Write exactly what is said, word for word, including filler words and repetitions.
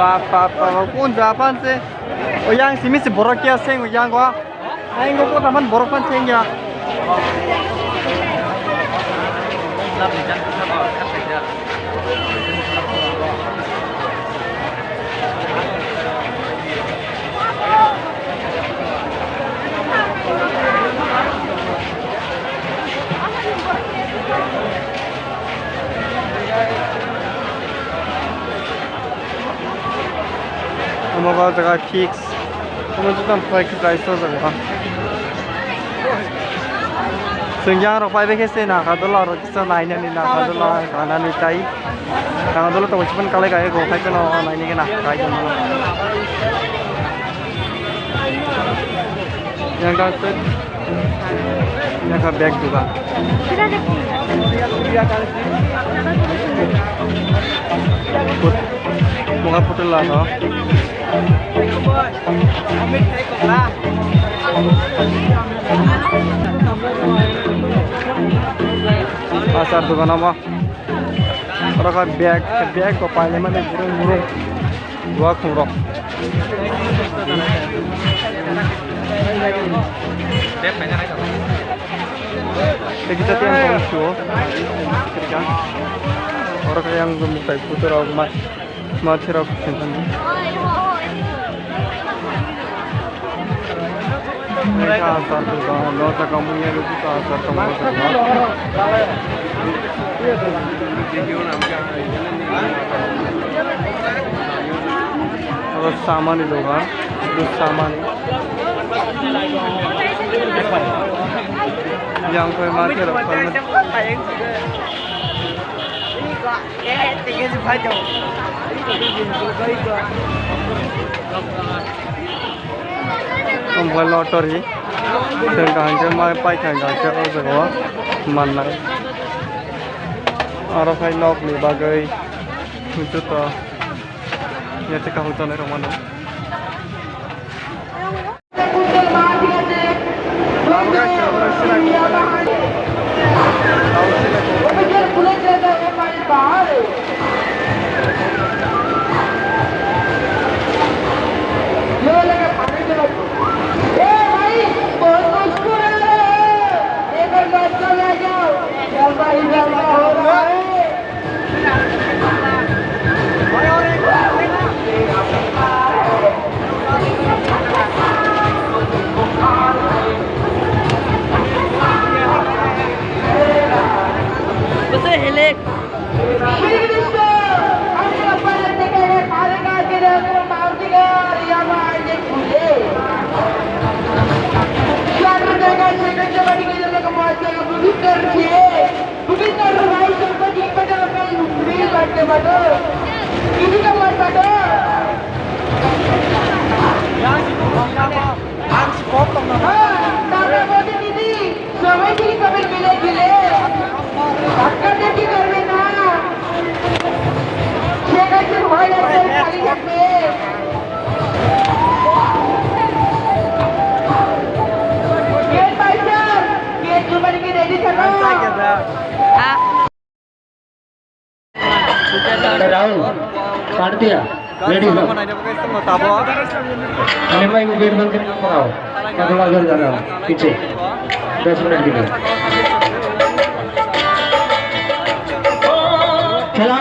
Pa, pa, pa, pa, kun ja pan se. O yang simi se borok kya seng o yang wa. Aing go kota man borok pan seng ya. Omo o jaga fix. Omo joto fry khe price o jaga. Chwng yang rok pai bai khe se naka dola rok kisa nainani naka dola ganani tai. Naka dola to bachpan kalai ga ego khai kono naini gana kai kono. Yang ka se. Yang ka bag duga. Put-, muka putul lah no. Asar duga nama. Oro kha bag, bag ko painai mani burung burung. Dua khum rok. Tei kisa tei ang tong sio. Oro kha yang mutai putu rok ma, ma thero khe. Asar tongma, no saka mungya rwgwi asar tongma saka. Oro samani dogan, samani. Yang koi ma khe rok. Omo lottery. Tei kaham khe mai paikha hwnkhe o jaga o mannai. Aro khai nokni bagwi joto yate kaham chanai rok mano. Bwswk helek. Rahul, Kantia, ready ho. Ani mai mo gate band kar rao. Kadula ghar jana, piche. Das minute ke liye. Khela,